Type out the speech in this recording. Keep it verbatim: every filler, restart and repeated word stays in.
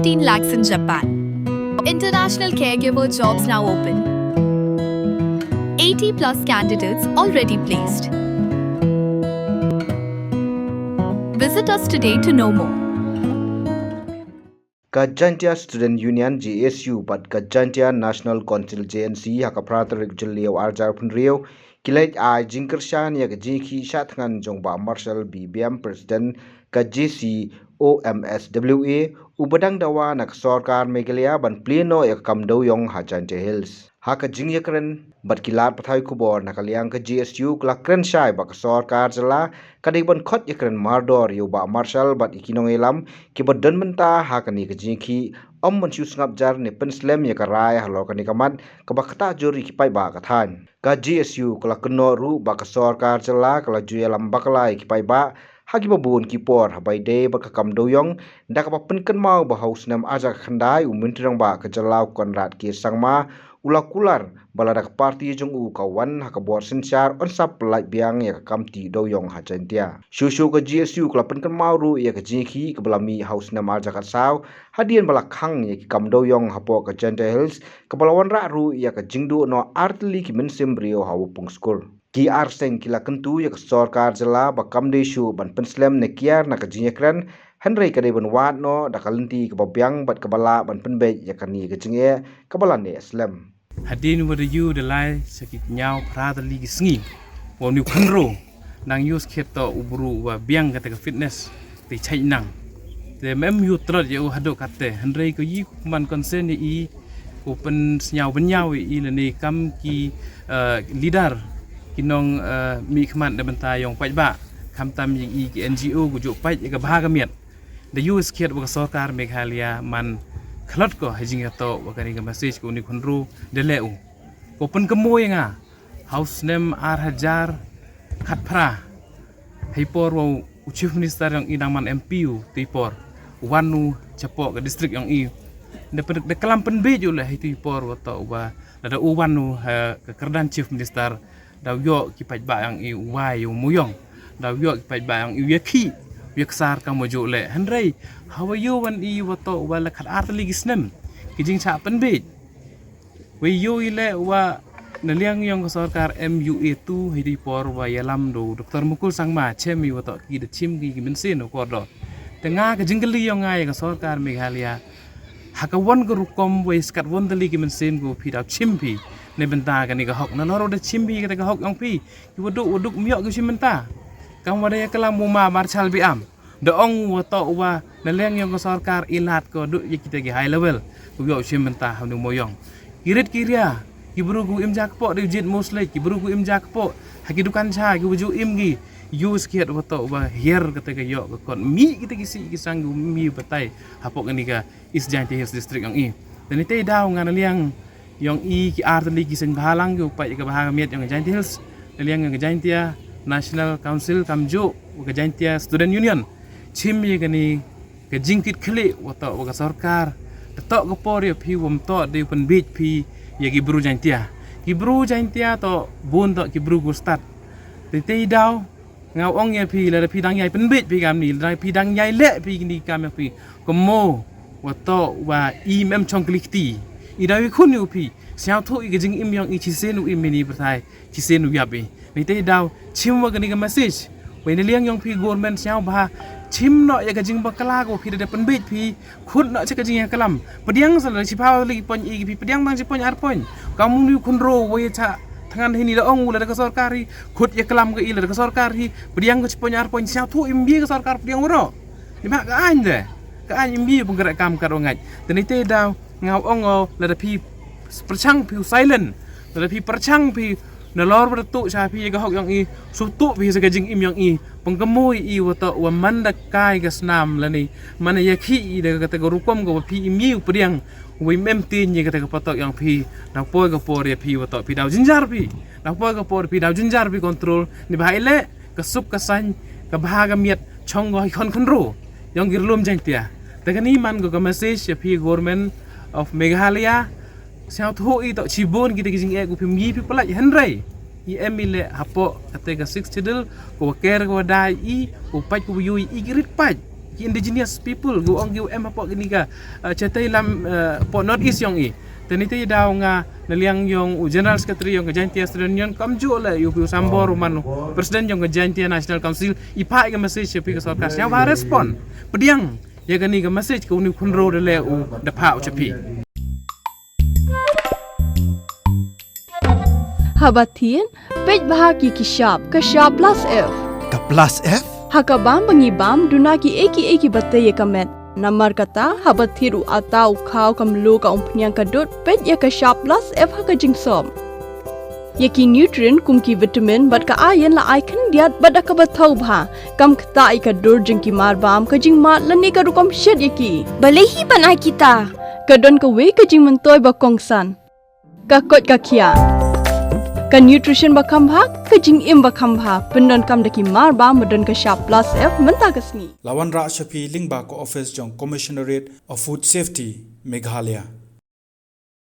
fifteen lakhs in Japan. International caregiver jobs now open. eighty plus candidates already placed. Visit us today to know more. Ka Jaintia Student Union J S U bad ka Jaintia National Council J N C ha ka phra tarik Jylliew arhajar phew hynriew ki leit ai jingkyrshan ïa ka jingïakhih shah thngan jong Bah Marshal B Biam, President ka J C O M S W A, u ba dang dawa na ka sorkar Meghalaya ban plie noh ïa ka kam dewïong ha Jaintia Hills. Ha ka jingïakren bad ki lad pathai khubor na ka liang ka J S U, ka la kren shai ba ka sorkar jylla ka dei ban khot ïakren mardor ïa u Bah Marshal bad ïa ki nongïalam kiba don bynta ha kane ka jingïakhih, ym ban shu sngap jar ne pynslem ïa ka rai halor kane ka mat kaba ktah jur ïa ki paidbah ka thaiñ. Ka J S U ka la kynnoh ruh ba ka sorkar jylla ka la ju ïalam bakla ïa ki paidbah ha kiba bun ki por ha ba ïadei bad ka kam dewïong, da kaba pynkynmaw ba ha u snem arhajar khyndai u Myntri Rangbah ka jylla u Conrad K Sangma u la kular ba lada ka party jong u ka wan ha ka bor synshar, yn sa pyllait biang ïa ka kam tih dewïong ha Jaintia. Shuh shuh ka J S U ka la pynkynmaw ruh ïa ka jingïakhih kaba la mih ha u snem arhajar khatsaw, hadien ba la khang ïa ki kam dewïong hapoh ka Jaintia Hills, kaba la wanrah ruh ïa ka jingduh noh artylli ki mynsiem briew ha u pung skur. Ki arseng ki la kyntu ïa ka sorkar jylla ba kam dei shuh ban pynslem ne kiar na ka jingïakren, hynrei ka dei ban wad noh da ka lynti kaba biang bad kaba lah ban pynbeit ïa kane ka jingeh kaba la neh slem. Hadien wa da ïoh da lai sa ki hynñiew phra tylli ki sngi, wa u Khynroo nang ïoh skhem to u bru wa biang kata ka fitness te chait nang. Te mem ïoh trot ïa u haduh kate, hynrei ko yi man concern ïa i, ko pynsñiaw bynñiaw ïa i lane kam ki, eh, leader ki nong, eh, mih khmat da bynta ïong paidbah, khamtam ïa i ki N G O ko ju pait ïa ka bha ka miat. Da ïoh skhem wa ka sorkar Meghalaya man khlot ko ha jingïatoh wa kane ka message ko u Khynroo da leh u. Ko pynkynmaw ïa nga, ha u snem arhajar khatphra, ha i por wa u Chief Minister ïong i dang man M P u, tu i por wan u chapoh ka district ïong i. Da pyn-, da klam pynbeit u leh ha i tu i por wa to wa lada u wan u ha ka kyrdan Chief Minister, da u ïoh ki paidbah ïong i u wai u muyong. Da u ïoh ki paidbah ïong i u ïakhih, u ïaksar kam wa ju leh. Hynrei ha wa ïoh wan i wa to wa la khat artylli ki snem, ki jingshah pynbeit. Wei ïoh i leh wa na liang ïong ka sorkar M U A tu ha i tu i por wa ïalam da u Doctor Mukul Sangma, chem i wa to ki da chim ki ki mynsiem u kordor. Te nga ka jingkylli ïong nga ïa ka sorkar Meghalaya, ha ka wan ka rukom wei skat wan tylli ki mynsiem ko phi da chim phi ne bynta kane ka hok, nalor wa da chim phi kata ka hok ïong phi, ki wa duk wa duk ym ïoh ki chim bynta. Kam wa da ïa klam u Ma Marshal B M da ong wa to wa na liang ïong ka sorkar i lad ko duk ïa kita ki high level, ko ïoh chim bynta ha u muyong. Ki rit ki ria, ki bru ko im ja kpoh da u jied musleh, ki bru ko im ja kpoh ha ki dukan cha, ki wa ju im ki, ïoh skhem wa to wa hiar kata ka ïoh ka kot mih kita ki sih ki sang ki mih batai hapoh kane ka East Jaintia Hills District ïong i. Te nitei daw nga na liang ïong i ki artylli ki seng bhalang ki u pait ïa ka bha ka miat ïong ka Jaintia Hills, na liang ïong ka Jaintia National Council kamjooh wa ka Jaintia Student Union, chim ïa kane ka jingkitkhlieh wa to wa ka sorkar. Te to ka por ïa phi wa ym to dei u pynbeit phi ïa ki bru Jaintia. Ki bru Jaintia to bun to ki bru ko stad. Te nitei daw nga ong ïa phi, lada phi dang ïai pynbeit phi kam ni, lada phi dang ïai leh phi kini kam ïa phi, kumno wa to wa i mem chong kli kti. I daw i khun ïa phi, sñiawthuh i ka jingim ïong i chisien u im mini pyrthai, chisien u ïap i. Nitei daw chim wa kani ka message. Wei na liang ïong phi government sñiaw bha, chim noh ïa ka jingbakla ko phi da pynbeit phi, khut noh cha ka jingïaklam. Pdiang sa la chiphaw la ki point i ki phi pdiang tang chi point ar point. Kam u Khynroo wei cha thngan hini da ong u lada ka sorkar hi khut ïaklam ka i, lada ka sorkar hi pdiang ka chi point ar point, sñiawthuh im bie ka sorkar pdiang waroh. Ni ba ka aiñ de, ka aiñ im bie pynkreh kam ka rong ngait. Te nitei daw nga ong o lada phi pyrchang phi u silent, lada phi pyrchang phi nalor wa da tuh cha phi ïa ka hok ïong i, shu tuh phi sa ka jingim ïong i. Pynkymhoi i wa toh wa man da kai ka snam lane man da ïakhih i da kata ka rukom ka wa phi im ïa u pdiang, wa im em tieng ïa kata ka patok ïong phi. Nang poi ka por ïa phi wa toh phi daw jynjar phi, nang poi ka por phi daw jynjar phi control. Ni ba ha i leh ka suk ka saiñ ka bha ka miat chong ko hi khon khynroo ïong ki rlum Jaiñtia. Te kani man ko ka message ïa phi Government of Meghalaya. Sñiawthuh i toh chibun kita ki jingeh ko phim ïa phi pyllait hynrei i em i leh hapoh kata ka Sixth Schedule ko wa ker ko wa dai i, ko pait ko wa ïoh i ki rit pait. Ki indigenous people, ngi ong ngi em hapoh kini ka, eh, chatei lam, eh, hapoh North East yong i. Te nitei daw nga na liang yong u General Secretary yong ka Jaintia Student Union, kamjooh le u Pi u Sambor u man u President yong ka Jaintia National Council, i phah ka message sha phi ka sorkar. Sngewbha respond. Pdiang ïa kani ka message ka uni u khynroo da leh u da phah u sha phi. Haba thied, peit bha ki ki shap, ka shap plus F. Ka plus F? Ha ka bam ba ngi bam, duna ki ei ki ei ki ba tei ïa ka met. Namar kata, haba thied u atta, u khaw, ka mluh, ka umphniang, ka dud, peit ïa ka shap plus F ha ka jingsop. Ïa ki nutrient kum ki vitamin bad ka iron la ai khyndiat bad da kaba thaw bha. Kam ktah ïa ka dur jong ki mar bam, ka jingmad lane ka rukom shet ïa ki. Balei hi ban ai kita? Ka don kawei ka jingmyntoi ba kongsan. Ka koit ka khiah. Ka nutrition ba kham bha, ka jingim ba kham bha. Pyndonkam da ki mar bam ba don ka shap plus F mynta ka sngi. La wanrah sha phi lyngba ka office jong Commissionerate of Food Safety, Meghalaya.